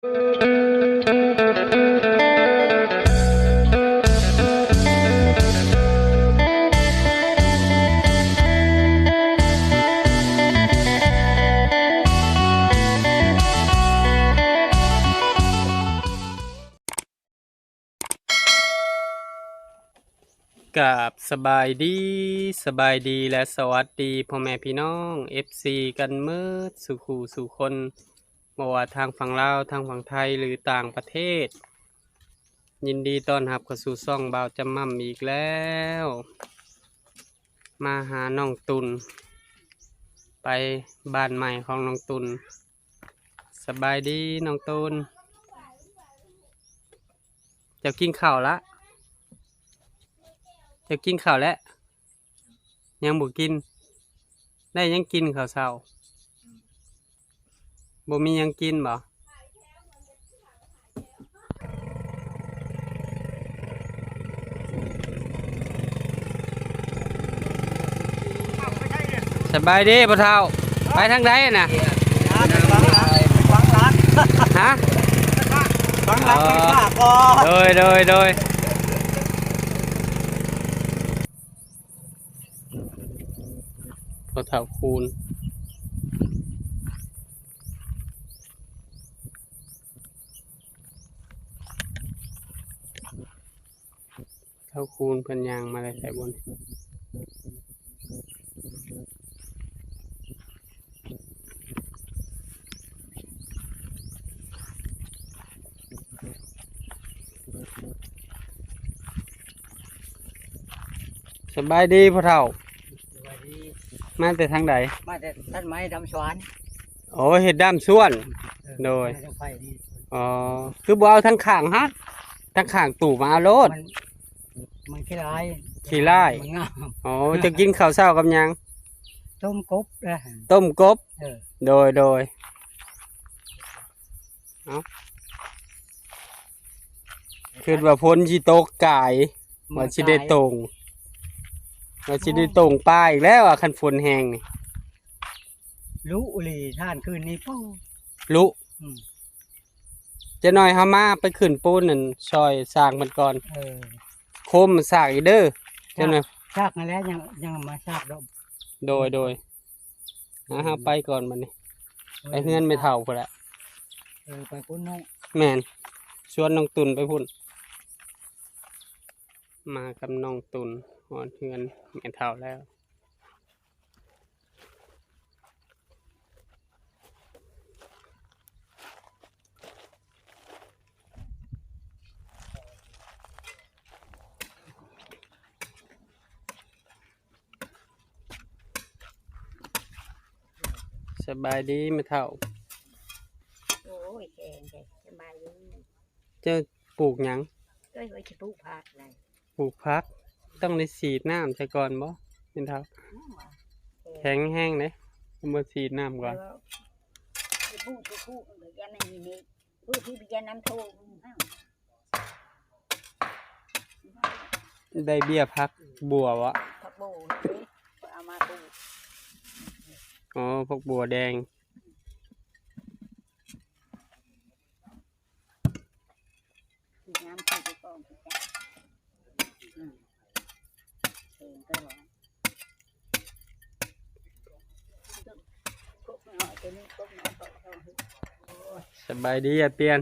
ກາບສະບາຍດີ, ສະບາຍດີ ແລະ ສະຫວັດດີພໍ່ແມ່ພີ່ນ້ອງ ເອັຟຊີ ກັນໝົດສູ່ຄູ່ສູ່ຄົນ, ບໍ່ວ່າທາງຝັ່ງລາວ, ທາງຝັ່ງໄທ ຫຼື ຕ່າງປະເທດ. ຍິນດີຕ້ອນຮັບເຂົ້າສູ່ຊ່ອງບ່າວຈຳໝ່ຳອີກແລ້ວ. ມາຫານ້ອງຕຸນ, ໄປບ້ານໃໝ່ຂອງນ້ອງຕຸນ. ສະບາຍດີນ້ອງຕຸນ. ເຈົ້າກິນເຂົ້າລະ? ເຈົ້າກິນເຂົ້າແລ້ວ? ຍັງບໍ່ກິນ? ໄດ້ຫຍັງກິນເຂົ້າເຊົ້າ? ບໍ່ມີຫຍັງກິນບໍ? ສະບາຍດີພໍ່ເຖົ້າ. ໄປທາງໃດນະ? ຮະ? ໂດຍ ໂດຍ ໂດຍ. ພໍ່ເຖົ້າຄູນ. ເຖົ້າຄູນເພິ່ນຍ່າງມາແຕ່ໃສບຸນ? ສະບາຍດີພໍ່ເຖົ້າ. ສະບາຍດີ. ມາແຕ່ທາງໃດ? ມາແຕ່ຕັດໄມ້ດຳສວນ. ໂອ້ ເຮັດດຳສວນ. ເອີ ໂດຍ. ອໍ ຄືບໍ່ເອົາທາງຂ້າງຫັ້ນ? ທາງຂ້າງຕູ້ມາເອົາໂລດ. ມັນ ມັນຂີ້ລ້າຍ. ຂີ້ລ້າຍ. ມັນງາມ. ອໍ ເຈົ້າກິນເຂົ້າເຊົ້າກັບຫຍັງ? ຕົ້ມກົບ. ຕົ້ມກົບ. ເອີ ໂດຍ ໂດຍ. ເອົ້າ ຄິດວ່າຝົນຊິຕົກກາຍ ວ່າຊິໄດ້ຕົງ ວ່າຊິໄດ້ຕົງປາອີກແລ້ວ ຄັນຝົນແຮງນີ້. ລຸອີ່ຫຼີທ່ານ ຄືນນີ້ ປູ້ ລຸ. ອືມ ຈັກໜ່ອຍເຮົາມາໄປຂຶ້ນປູນນັ້ນ ຊ່ອຍສ້າງເພິ່ນກ່ອນ. ເອີ ໂຄມມັນສ້າງອີກເດີ. ຈັກໜ່ອຍ ສາກນັ້ນແຫຼະ ຍັງ ຍັງມາສາກດອກ. ໂດຍ ໂດຍ. ເອີ ເຮົາໄປກ່ອນບັດນີ້. ເອີ ໄປເຮືອນແມ່ເຖົ້າພຸ້ນແຫຼະ. ເອີ ໄປພຸ້ນເນາະ. ແມ່ນ ຊວນນ້ອງຕຸນໄປພຸ້ນ. ມາກັບນ້ອງຕຸນ ຮອດເຮືອນແມ່ເຖົ້າແລ້ວ. ສະບາຍດີແມ່ເຖົ້າ. ໂອ້ຍ ແຂງແທ້. ສະບາຍດີ. ເຈົ້າປູກຫຍັງ? ເອີຍ ວ່າຊິປູກຜັກໄດ. ປູກຜັກຕ້ອງໄດ້ສີດນ້ຳໃສ່ກ່ອນບໍ່ແມ່ເຖົ້າ? ແຂງແຮງເດ້ ບໍ່ສີດນ້ຳກ່ອນ. ເອີ ປູກ ປູກ ປູກ ຢ່າໃຫ້ມີເນກ ປູກ ປູກ ຢ່ານຳໂທ. ໄດ້ເບ້ຍຜັກບົ່ວບໍ່? ຜັກບົ່ວເດ້ ເອົາມາປູກ. ອໍ ຜັກບົ່ວແດງ. ສະບາຍດີອ້າຍປ່ຽນ.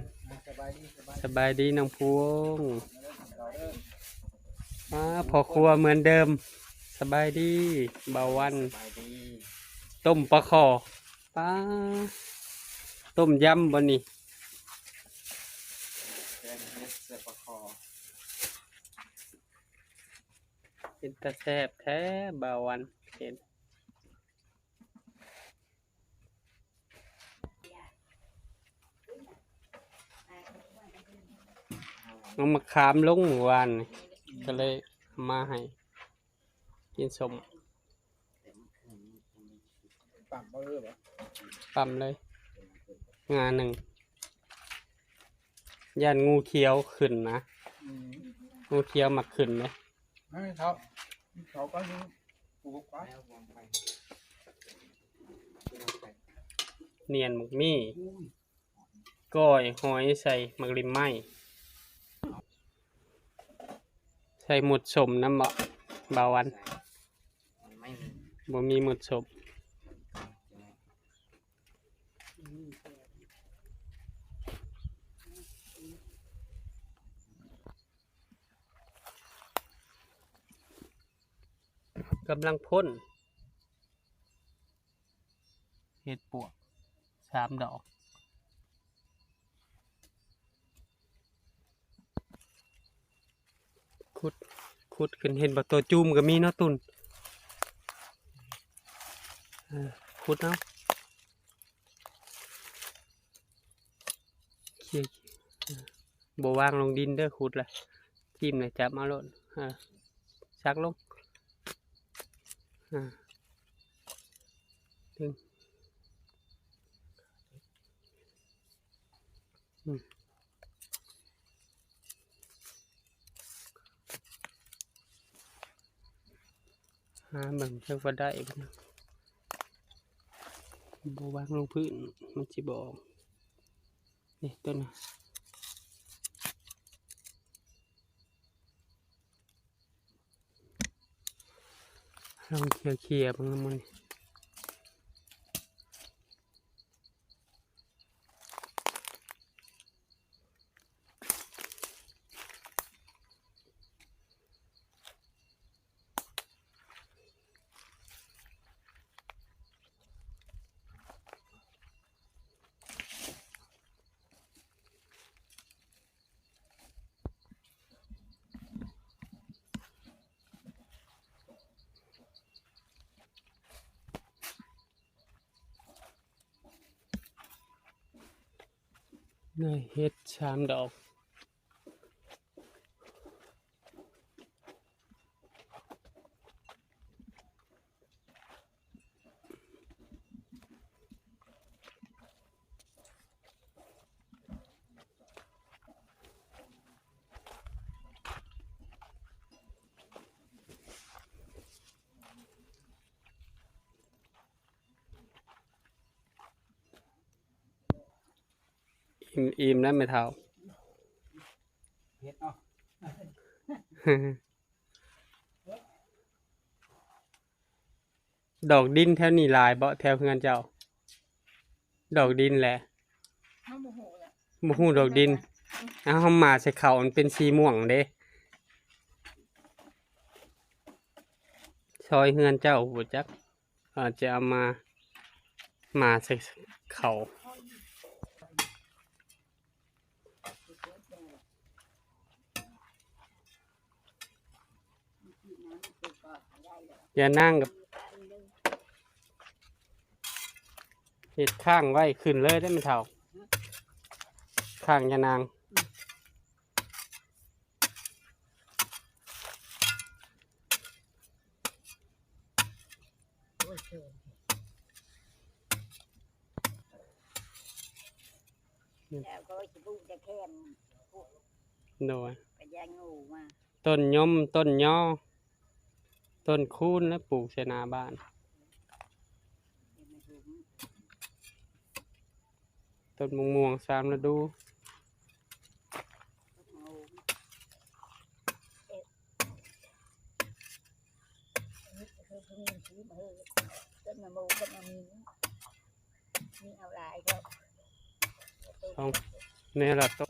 ສະບາຍດີ ສະບາຍດີ ສະບາຍດີນ້ອງພວງ. ມາ ພໍ່ຄົວເໝືອນເດີມ. ສະບາຍດີບ່າວວັນ. ສະບາຍດີ. ຕົ້ມປາຄໍ່. ປາ ຕົ້ມຢຳບໍ່ນີ້? ແກງເຫັດໃສ່ປາຄໍ່. ເປັນຕາແຊບແທ້ບ່າວວັນເຫັນ. ເອົາໝາກຂາມລົງມື້ວານນີ້ ກໍເລີຍເອົາມາໃຫ້ກິນສົ້ມ. ປ້ຳເລີຍ ປ້ຳເລີຍ ງາໜຶ່ງ. ຢ້ານງູຂຽວຂຶ້ນນະ. ອືມ ງູຂຽວມັກຂຶ້ນເດ້. ໃຫ້ເຂົາ ເຂົາກໍຢູ່ ປູກໄວ້ ນຽນໝາກມີ້. ອຸ້ຍ. ກ້ອຍຫອຍໃສ່ໝາກລິ້ມໄມ້. ໃສ່ໝົດສົ້ມນຳບໍ່ ບ່າວວັນ? ບໍ່ມີໝົດສົ້ມ. ກຳລັງພົ້ນເຫັດປວກສາມດອກ. ຂຸດ ຂຸດຂຶ້ນ ເຫັນບໍ່? ຕົວຈູມກໍມີເນາະ ຕຸ່ນ. ເອີ ຂຸດເອົາ. ເຄຍ ບໍ່ວາງລົງດິນເດີ ຂຸດລະ ຖິ້ມລະຈັບເອົາໂລດ. ເອີ ຊັກລົງ. ເອີ ດຶງ. ອືມ ຫາເບິ່ງຈັກວ່າໄດ້ບໍ່. ບໍ່ວາງລົງພື້ນ ມັນຊິບໍ່ອອກ. ນີ້ ຕົ້ນ ລອງເຄຍໆເບິ່ງນຳມັນ. ໄດ້ເຫັດສາມດອກ. ອີ່ມ ອີ່ມແລ້ວແມ່ເຖົ້າ. ເຮັດເນາະ. ດອກດິນແຖວນີ້ຫຼາຍບໍ່ ແຖວເຮືອນເຈົ້າ? ດອກດິນແຫຼະ ເຮົາບໍ່ຮູ້ລະ ບໍ່ຮູ້ດອກດິນ. ອືມ ເອົາ ເຮົາໝ່າໃສ່ເຂົ້າ ມັນເປັນສີມ່ວງເດ້. ຊອຍເຮືອນເຈົ້າບໍ່ຈັກ ອາດຈະເອົາມາ ໝ່າໃສ່ເຂົ້າ. ຢ່ານາງກັບເຮັດຄ້າງໄວ້ ຂຶ້ນເລີຍເດ້ແມ່ເຖົ້າ ຄ້າງຢ່ານາງ. ແລ້ວກໍຊິປູກແຕ່ແຄມ ໂດຍ ກໍຢ່າງູມາ ຕົ້ນຍົມ ຕົ້ນຍໍ ຕົ້ນຄູນ ແລະ ປູກໃສ່ໜ້າບ້ານ. ຕົ້ນມະມ່ວງສາມລະດູ. ສອງ ແນ່ລະໂຕ.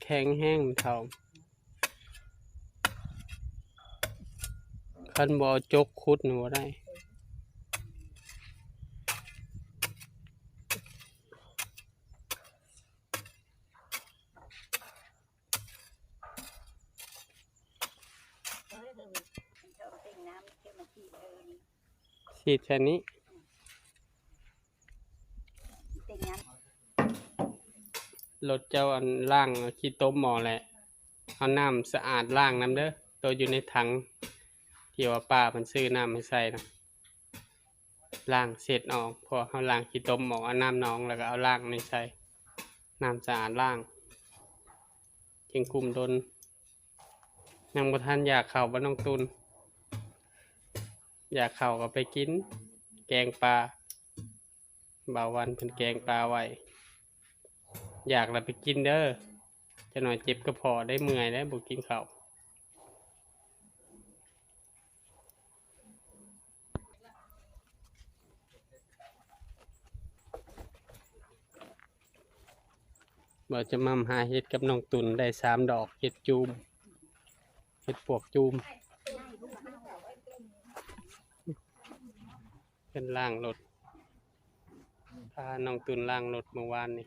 ແຂງແຮງເຖົ້າ ຄັນບໍ່ເອົາຈົກຂຸດນີ້ບໍ່ໄດ້. ສີດແຄ່ນີ້ ລົດເຈົ້າ ອັນ ລ້າງຂີ້ຕົມອອກແຫຼະ ເອົານ້ຳສະອາດລ້າງນຳເດີ ໂຕຢູ່ໃນຖັງ ທີ່ວ່າປ້າເພິ່ນຊື້ນ້ຳໃຫ້ໃສ່ນະ. ລ້າງເຊັດອອກ ເພາະເຮົາລ້າງຂີ້ຕົມອອກ ເອົານ້ຳໜອງ ແລ້ວກໍເອົາລ້າງນີ້ໃສ່. ນ້ຳສະອາດລ້າງ ຈຶ່ງກຸ້ມດົນ. ຍັງບໍ່ທັນຢາກເຂົ້າບໍ່ນ້ອງຕຸນ? ຢາກເຂົ້າກໍໄປກິນແກງປາ. ບ່າວວັນເພິ່ນແກງປາໄວ້. ຢາກລະໄປກິນເດີ. ຈັກໜ້ອຍເຈັບກະເພາະໄດ້ ເມື່ອຍໄດ້ ບໍ່ກິນເຂົ້າ. ບ່າວຈະໝ່ຳຫາເຫັດກັບນ້ອງຕຸນໄດ້ສາມດອກ. ເຫັດຈູມ ເຫັດປວກຈູມ. ເພິ່ນລ້າງລົດ ພານ້ອງຕຸນລ້າງລົດມື້ວານນີ້.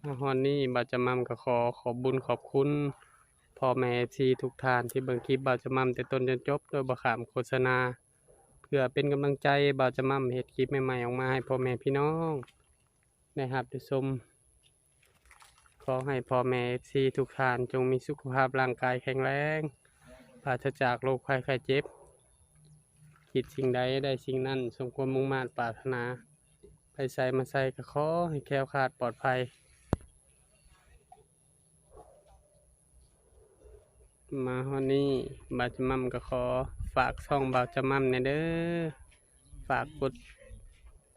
ມາຮອດນີ້ ບ່າວຈະໝ່ຳກໍຂໍຂອບບຸນຂອບຄຸນພໍ່ແມ່ເອັຟຊີທຸກທ່ານທີ່ເບິ່ງຄລິບບ່າວຈະໝ່ຳແຕ່ຕົ້ນຈົນຈົບ ໂດຍບໍ່ຂ້າມໂຄສະນາ ເພື່ອເປັນກຳລັງໃຈບ່າວຈະໝ່ຳເຮັດຄລິບໃໝ່ໆອອກມາໃຫ້ພໍ່ແມ່ພີ່ນ້ອງໄດ້ຮັບໄດ້ຊົມ. ຂໍໃຫ້ພໍ່ແມ່ເອັຟຊີທຸກທ່ານຈົ່ງມີສຸຂະພາບຮ່າງກາຍແຂງແຮງ ປາສະຈາກໂລກໄພໄຂ້ເຈັບ. ຄິດສິ່ງໃດໄດ້ສິ່ງນັ້ນ ສົມຄວາມມຸ່ງມາດປາດຖະໜາ. ໄປໃສມາໃສກໍຂໍໃຫ້ແຄ້ວຄາດປອດໄພ. ມາຮອດນີ້ ບ່າວຈະໝ່ຳກໍຂໍຝາກຊ່ອງບ່າວຈະໝ່ຳແດ່ເດີ. ຝາກກົດ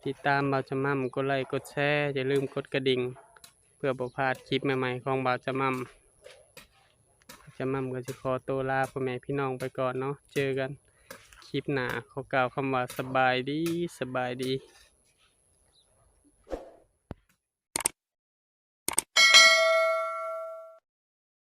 ຕິດຕາມບ່າວຈະໝ່ຳ, ກົດໄລກົດແຊ, ຢ່າລືມກົດກະດິ່ງ ເພື່ອບໍ່ພາດຄລິບໃໝ່ໆຂອງບ່າວຈະໝ່ຳ. ຈະໝ່ຳກໍຊິຂໍໂຕລາພໍ່ແມ່ພີ່ນ້ອງໄປກ່ອນເນາະ. ເຈີກັນຄລິບໜ້າ. ຂໍກ່າວຄຳວ່າສະບາຍດີ, ສະບາຍດີ.